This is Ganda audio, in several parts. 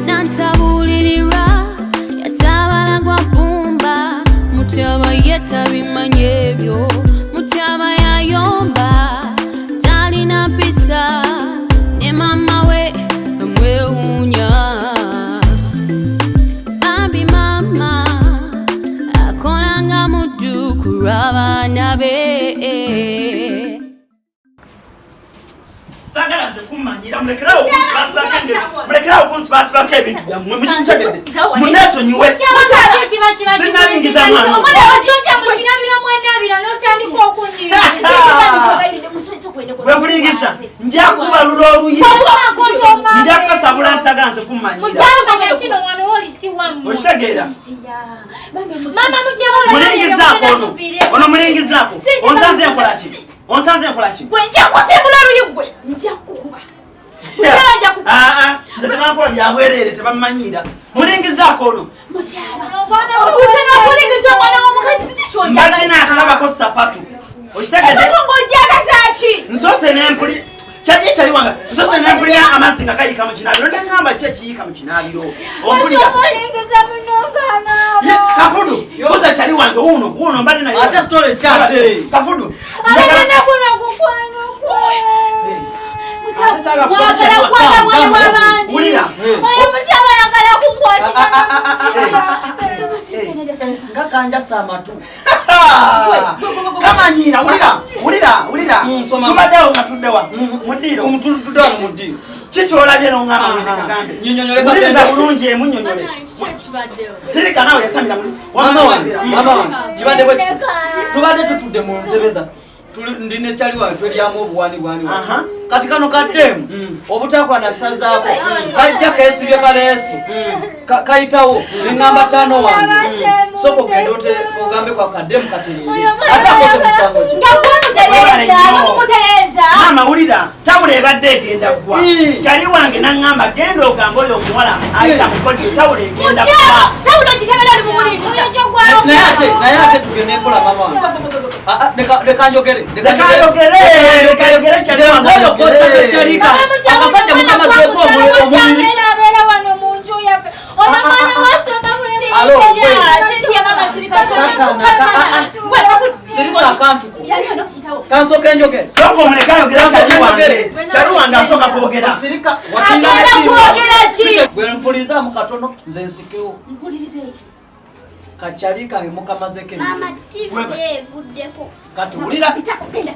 Nantabuulirirwa yasaabala gwa bbumba. Mutyaba ye tabimanyi ebyo. Mutyaba yayomba, talina mpisa, ne maama we amwewuunya. Bambi maama akolanga muddu ku lw'abaana be. Sagala nze kummanyira, mulekerawo okunsibasibako, mulekerawo okunsibasibako ebintu byammwe. Mukitegedde? Muneesonyiwe. Sinnalingiza mwana. Otya mukinabira mwenabira n'otandika okunyingiza. Bwe kulingiza nja kubalula oluyi, nja kukasabula. Nsagala nze kummanyira. Mutyaba, kino wano woli si wammwe. Okitegeera? Mama Mutyaba, Mulingizaako ono, ono mulingizaako. Onsanze nkola ki? Onsanze nkola ki? Gwe, nja kusimbula luyi, gwe nja kukuba. Ah, ah, nze tebankola byabwereere, tebammanyiira. Mulingizaako ono. Mutyaba, otuuse n'okulingiza omwana w'omukazi? Mbadde naakalabako sapatu, okitegedde? Ng'ojagaza ki? Nsoose nempuli kyali kyali wange, nsoose nempulira amazzi nga gayiika mu kinaabiro, neŋŋamba ki ekiyiika mu kinaabiro? Ompulira? Omulingiza munongana. Ye, Kafudu, buza kyali wange wuuno, wuuno mbadde naye. Ate story kyate. Kafudu. Alina kuno kukwano kwe. Ate Mwagala kwata mwana w'abandi. Wulira. Oyo Mutyaba ayagala kunkwatira. Nga kanjasa amatu. Kamanyiira. Wulira, wulira, wulira. Soma. Tubaddeawo nga tuddewa mu ddiiro. Tutudde wano mu ddiiro. Kikyolabye noŋŋamba ngende kagambe. Nnyonnyole. Wuliriza Kasente. bulungi, emunnyonnyole. Sirika naawe, yasamira muli. Mama wange, mama wange, kibadde bwe kiti. Tubadde tutudde mu ntebe zaffe. Ndi ne kyali wange, tweryamu obuwani bwani. Kati kano kaddeemu obutakwana bisazaako, kajja keesibye kaleesu. Kayitawo, neŋŋamba ttaano wange, sooka ogende ogambe kwa kaddeemu katereere. Ate akoze musango ki? Nga gwemutereeza, mumutereeza. Maama wulira, tawula ebadde egenda ggwa. Ii. Kyali wange naŋŋamba, genda ogambe oyo omuwala ayita mukodyo, tawula egenda Mutyaba, ggwa. tawulo ogitebera oli mumulingiza. Naye ate tugende mpola, mama wange. Ah, ah, leka njogere, leka. Leka ayogere, leka ayogere, kyali Nze wange nkooyo ayogere. kosa kyalika. Akasajja mukamazeeko omubiri. Abeera wano mu nju yaffe. Oyo mwana wasoma. Alo, gwe. Cynthia, mama sirika. Kaka, ah, ah. Gwe, Kafudu. Sirisa akantuko. Yali ono, yitawo. Kansooke njogere. Sooka omuleke ayogere. Kasooke Kyali wange, njogere. kyali wange asooka kwogera. Sirika. Agenda kwogera ki? Gwe mpulizaamu katono, nze nsikewo. Mpuliriza eki? Kakyali kange mukamazeko Mama, emirembe. TV evuddeko. Kati wulira. Itako, genda.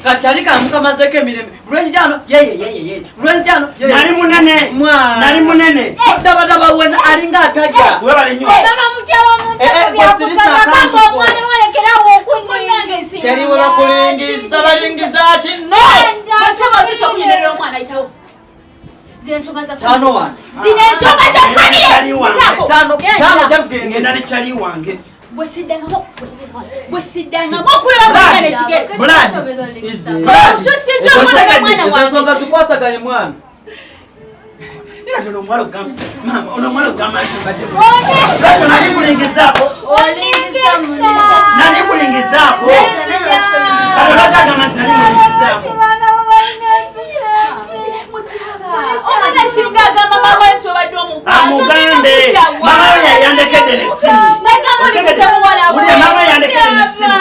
Kakyali kange mukamazeko emirembe. Lwenzijano yeye yeye yeye, lwenzijano. Nali munene. Mwana. Nali munene. Dabadaba wena alinga atalya. Webale nnyo. Mama Mutyaba, Eh, eh, munsako gwe sirisa byakusaba akantu kamba ko. omwana walekerawo okunyingiza. Teri we bakulingiza, balingiza kino. Basaba osisa okunyonyola omwana, ayitawo. Zino ensonga za Tano wange. Zino ensonga za family. Kyali wange. Itako. Tano, tano, jakugenda. Ngenda ne kyali wange. Bwe siddangamu, bwe siddangamu okulaba bwengana ekigere. Buladi. Osusiza okulaba mwana wange. Ensonga zikwataganye, mwana. Kati ono omuwala okugamba, maama, ono omuwala okugamba nti mbadde. Lwaki nali kulingizaako? Nali kulingizaako? Kati lwaki agamba nti nali kulingizaako? Omwana singa agamba mama nti obadde omukwano. Amugambe mama we yayandekedde nessimu. Nagamba olingiza muwala we. Wulira, mama yandekedde nessimu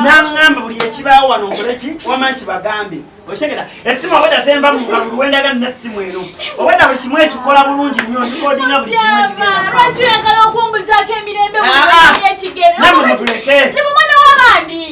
naŋŋamba buli ekibaawo wano nkoleki, wama nkibagambe. Okitegera? Essimu obwedda tenva mu kalulu wendaga nina essimu eno, obwedda buli kimu ekikola bulungi nnyo, ndikodinga buli kimu ekigenda mu maaso. Lwaki oyagala okumbuzaako emirembe? Ah, ah. Buli ekigere. Nammwe mutuleke. Ne mu mwana w'abandi.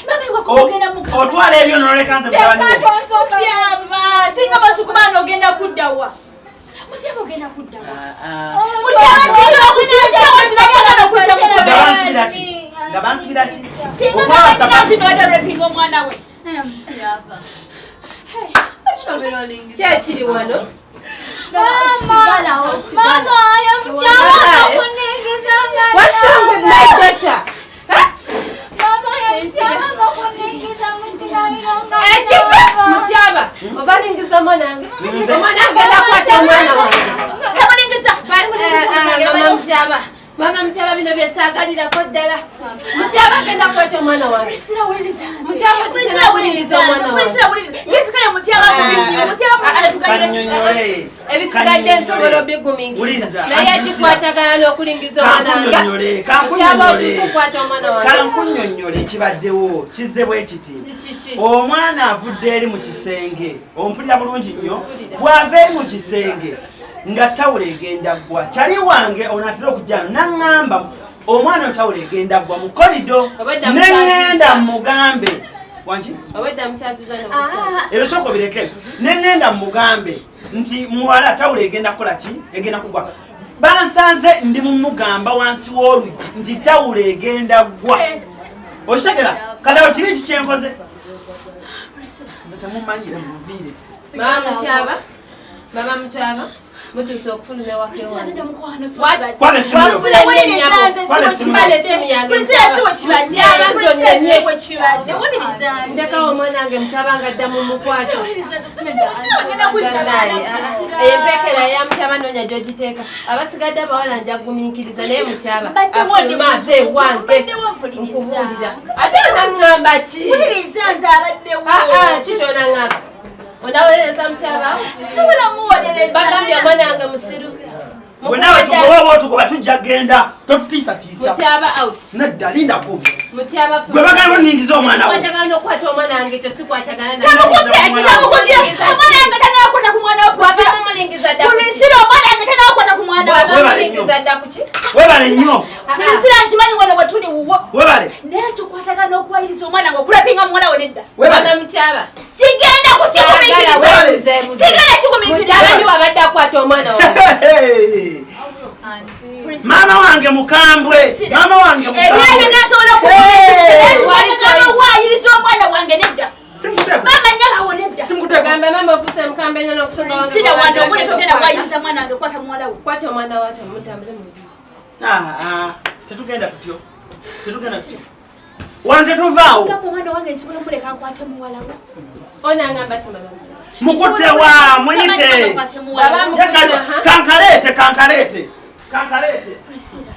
Mama, iwako ogenda mu Otwala ebyo noleka nze mutabani wo. Mutyaba, singa batukubaana ogenda kuddawa? Mutyaba, ogenda kuddawa? Mutyaba, singa bakusinza batunayagala okujja Nga mukola. bansibira ki? Nga bansibira ki? Singa Okwala sapatu. Kino wadde rapinga omwana we. Kyekiri wano. Mama, oyo Mutyaba bakuningiza. What's wrong with my daughter? Mama, oyo Mutyaba bakuningiza mu kirabiro. Ekiki? Mutyaba, obalingiza mwana wange. Omwana agenda kwata omwana wange. Tamulingiza. Mama Mutyaba. Mama Mutyaba bino byesaagalirako ddala. Mutyaba agenda kwata omwana wange. Mutyaba tusenawuliriza omwana wange. Ebisigadde nsobola obigumiikiriza naye ekikwatagana n'okulingiza omwana wange. Mutyaba otukwata omwana wange. Kankunnyonnyole ekibaddewo kizze bwe kiti. Omwana avudde eri mu kisenge, ompulira bulungi nnyo, bw'ava eri mu kisenge nga tawula egenda ggwa. Kyali wange ono atera okujja n'aŋŋamba omwana tawula egenda ggwa mu korido, ne ŋŋenda mugambe wangi ebyo sooka obireke, ne ŋŋenda mugambe nti muwala tawula egenda kukola ki, egenda kugwa. Bansanze ndi mumugamba wansi w'oluggi nti tawula egenda ggwa. Okitegera? Kati awo kibi ki kyenkoze? Nze temumanyira munviire. Mama Mutyaba, Mama Mutyaba, mutuuse okufuluma ewaka ewange. Ndekawo omwana wange Mutyaba nga adda mu mukwata. Empeekera ya Mutyaba noonya gy'ogiteeka. Abasigadde abawala nja kugumiikiriza naye Mutyaba afuluma ave ewange nkubuulira. Ate onaŋŋamba ki? Ki ky'onaŋŋamba? Onawolereza Mutyaba? Bagambye omwana wange musiru. Bwe tugoba otugoba tujja genda totutiisatiisa. Mutyaba out. Nedda lindako. Mutyaba gwe bagala oningiza omwana wo. Ekikwatagana n'okukwata omwana wange ekyo sikwatagana naye. Webale nnyo. Webale. Naye n'okuwayiriza omwana nga okulapinga muwala wo nedda. Webale Mutyaba. Sigenda kukigumiikiriza. Sigenda kigumiikiriza. Mutyaba wabadde akwata omwana wange. Mama wange mukambwe. Mama wange mukambwe. Ebyo nasobola okuwayiriza omwana wange nedda. Mama nyabawo nedda. Gamba mama ofuse mukambwe nnyo n'okusinga wange. Sida wano obule togenda kuwayiriza mwana wange kwata muwala wo. Kwata omwana wato mutambule mu. Tetugenda kutyo. Tetugenda kutyo. Wano tetuvaawo. Gamba omwana wange nsobola okuleka nkwate muwala wo. Onaŋŋamba ki mama? Mukutte wa muyite. Kankaleete kankaleete. Kankaleete. Priscilla.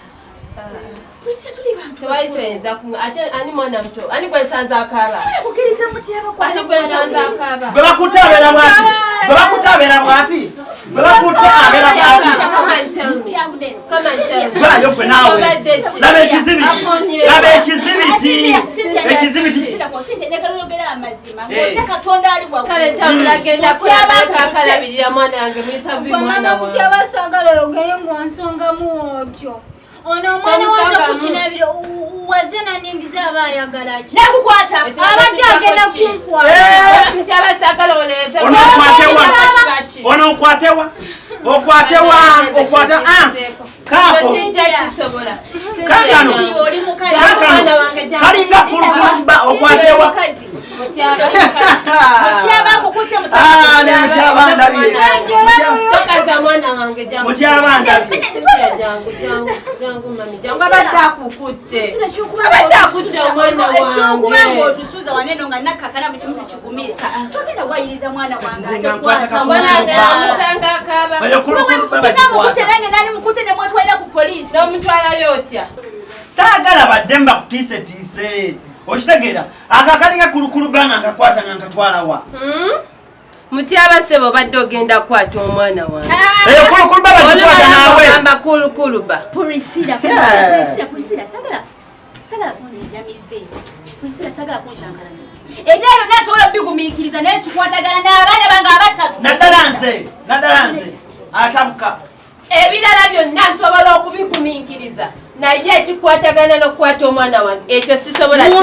Priscilla tuli bantu. Tewali kyoyinza ate ani mwana muto? Ani gwe nsanze akaaba? Sobola kukkiriza Mutyaba kwata Ani gwe nsanze akaaba? Gwe bakutte abeera bw'ati. Gwe bakutte abeera bw'ati. Gwe bakutte abeera bw'ati. Come and tell me. Come and tell me. Gwayo gwe naawe. Laba ekizibiti. Laba ekizibiti. Ekizibiti. Kale ntambula genda kulabika akalabirira mwana wange muyisa bubi mwana wange. Mutyaba saagala oyogere ng'onsongamu otyo. Ono omwana waze ku kinabiro waze naningiza aba ayagala ki? Nakukwata. Abadde agenda kunkwata. Mutyaba saagala owolereze. Ono okwatewa. Ono okwatewa. Okwatewa. Okwate. Kaako. Sinja kisobola. Kaakano. Kaakano. Kalinga kulukulumba okwatewa. Mutyaba. Mutyaba akukutte Mutyaba. Ne Mutyaba ndabye. Tokaza mwana wange jangu. Mutyaba ndabye. Cynthia jangu jangu jangu mami jangu abadde akukutte. Abadde akutte omwana wange. Ekyokubanga otusuuza waneno nga nakkakana buli kimu tukigumire. Togenda wayiriza mwana wange. Nze nga nkwata Omwana wange amusanga akaaba. Eyo kulukulumba Singa mukutte bagikwata. nange nali mukutte ne mwetwalira ku poliisi. N'omutwalayo otya? Saagala badde mbakutiisetiise. Okitegeera ako akalinga kulukulubba nga nkakwata nga nkatwala wa. Mutyaba ssebo obadde ogenda kukwata omwana wange. Eyo kulukulubba bagikwata Olumala naawe. ng'ogamba kulukuluba. Priscilla, Yeah. Priscilla, Priscilla, sagala sagala kunjamize. Priscilla sagala kunshankalanya. Ebyo byonna nsobola obigumiikiriza naye kikwatagana n'abaana bange abasatu. Naddala nze, naddala nze atabuka. Ebirala byonna nsobola okubigumiikiriza naye ekikwatagana n'okukwata omwana wange ekyo sisobola Aliwo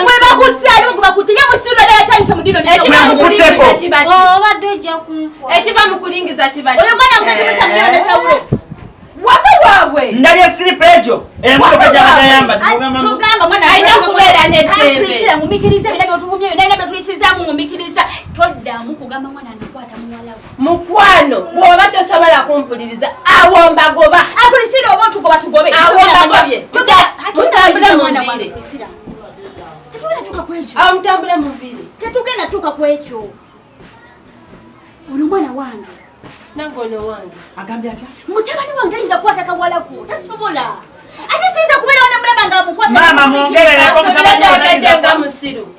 gwe bakutte, aliwo gwe bakutte. Ye musiru ddala kyayise mu ddiiro Ekiva mu Mwe kulingiza kiba ki? Obadde ojja kunkwata. Ekiva mu kulingiza kiba ki? Oyo mwana mukazi mu ddiiro ne tawulo. Waka waabwe. Ndabye siripa egyo emmotoka gy'abagayambadde. Tugamba mwana Alina kubeera n'eddembe. Priscilla ngumikiriza byonna by'otuvumye byonna byotuyisizaamu ngumikiriza. Toddamu kugamba mwana wange kwata muwala we. Mukwano bw'oba tosobola kumpuliriza awo mbagoba. Priscilla oba otugoba tugobe. Awo mbagobye. Mutambule munviire. Tetugenda tuuka ku ekyo. Awo mutambule munviire. Tetugenda tuuka ku ekyo. Ono mwana wange. Nange ono wange. Agambye atya? Mutabani wange tayinza kukwata kawalako. Tasobola. Ate siyinza kubeerawo ne mulaba nga amukwata. Maama mwongerereko mutabani wange nga musiru.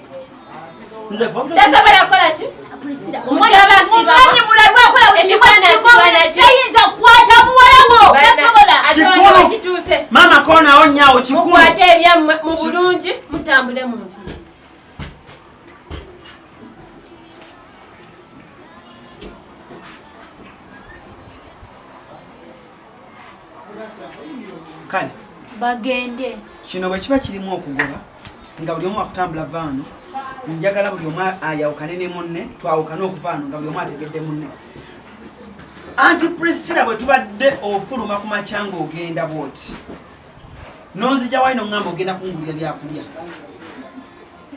Nze tasobola kukola ki? Priscilla, omwami mulalu akola buli kimu tayinza kukwata muwala wo. Tasobola. Kikulu. Maama koonawo nnyawo kikulu. Mukwate ebyammwe mu bulungi mutambule mu nvi. Kale bagende. Kino bwe kiba kirimu okugoba nga buli omu akutambula vaano, njagala buli omu ayawukane ne munne, twawukane okuva wano nga buli omu ategedde munne. Anti Priscilla bwe tubadde ofuluma ku makya ng'ogenda bw'oti, n'onzija wali n'oŋŋamba ogenda kungulira byakulya.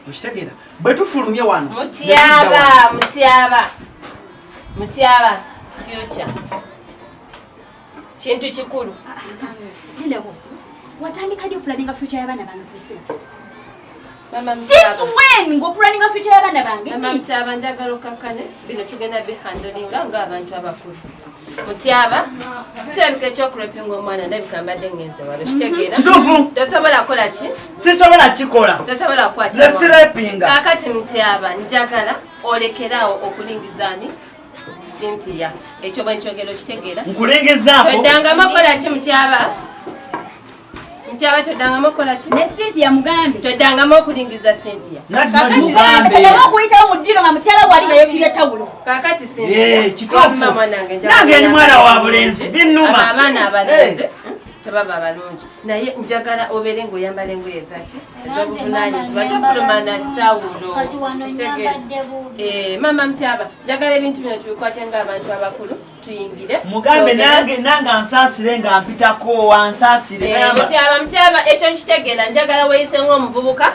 Okitegeera? Bwe tufulumye wano. Mutyaba, mutyaba. Mutyaba, future. Kintu kikulu. Lindako. Watandika ddi okupulaninga future y'abaana bange Priscilla? Since when ng'opulaninga future y'abaana bange? Mama Mutyaba njagala okakkane bino tugenda bihandolinga ng'abantu abakulu. Mutyaba, kirabika ekyokurepinga omwana ndabika mbadde ngenze wano kitegeera. Kituufu. Tosobola kukola ki? Sisobola kikola. Tosobola kukwata. Nze sirepinga. Kaakati Mutyaba njagala olekeraawo okulingizaani Cynthia. Ekyo bwe nkyogera okitegeera. Nkulingizaako. Toddangamu okukola ki Mutyaba? Mutyaba toddangamu okukola ki? Ne Cynthia mugambe. Toddangamu okulingiza Cynthia. Kakati okuyitawo mu ddiro nga mutyaba wali nga yeesibye tawulo. Kaakati Cynthia. Kituufu. Nange ndi mwana wa bulenzi binnuma. Abaana abalenzi tebaba balungi naye njagala obeere ng'oyambala engoye zaki ez'obuvunaanyizibwa tofuluma na tawulo. Maama Mutyaba njagala ebintu bino tubikwate ng'abantu abakulu tuyingire. Mugambe nange nange ansaasire nga mpitako ansaasire. Mutyaba Mutyaba ekyo nkitegeera njagala weeyise ng'omuvubuka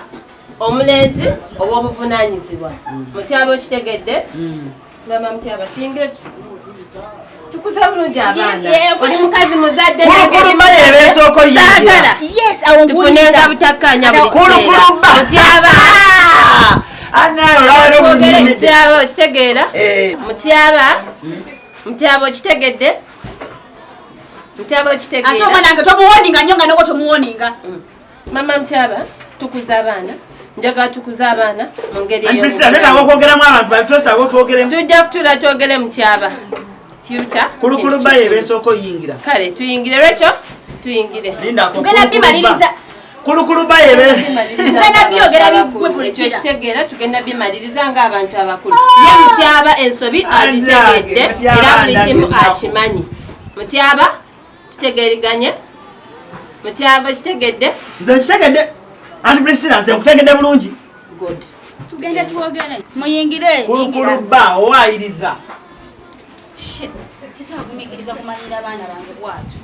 omulenzi ow'obuvunaanyizibwa. Mutyaba okitegedde? Maama Mutyaba tuyingire tukuza bulungi abaana. Oli mukazi muzadde saagala. Tufunenga butakkaanya buli kiseera. Mutyaba. Mutyaba okitegeera? Mutyaba. Mutyaba okitegedde? Mutyaba okitegeera? Ate omwana wange tomuwoninga nnyo nga n'oba tomuwoninga. Maama Mutyaba tukuza abaana. Njagala tukuze abaana mu ngeri eyo. Tujja kutuula twogere Mutyaba. Future. Kulukuluba yebeesooka oyingira. Kale tuyingire Rachel, tuyingire. Tugenda bimaliriza. Kulukuluba yebe. Tugenda byogera biggwe Priscilla. Ekyo kitegeera tugenda bimaliriza ng'abantu abakulu. Ye Mutyaba ensobi agitegedde era buli kimu akimanyi. Mutyaba tutegeeriganye. Mutyaba kitegedde. Nze nkitegedde. Anti Priscilla nze nkutegedde bulungi. Good. Tugende twogere. Muyingire. Kulukuluba owaayiriza. Sisobola kugumiikiriza kumanyira abaana bange bw'atyo.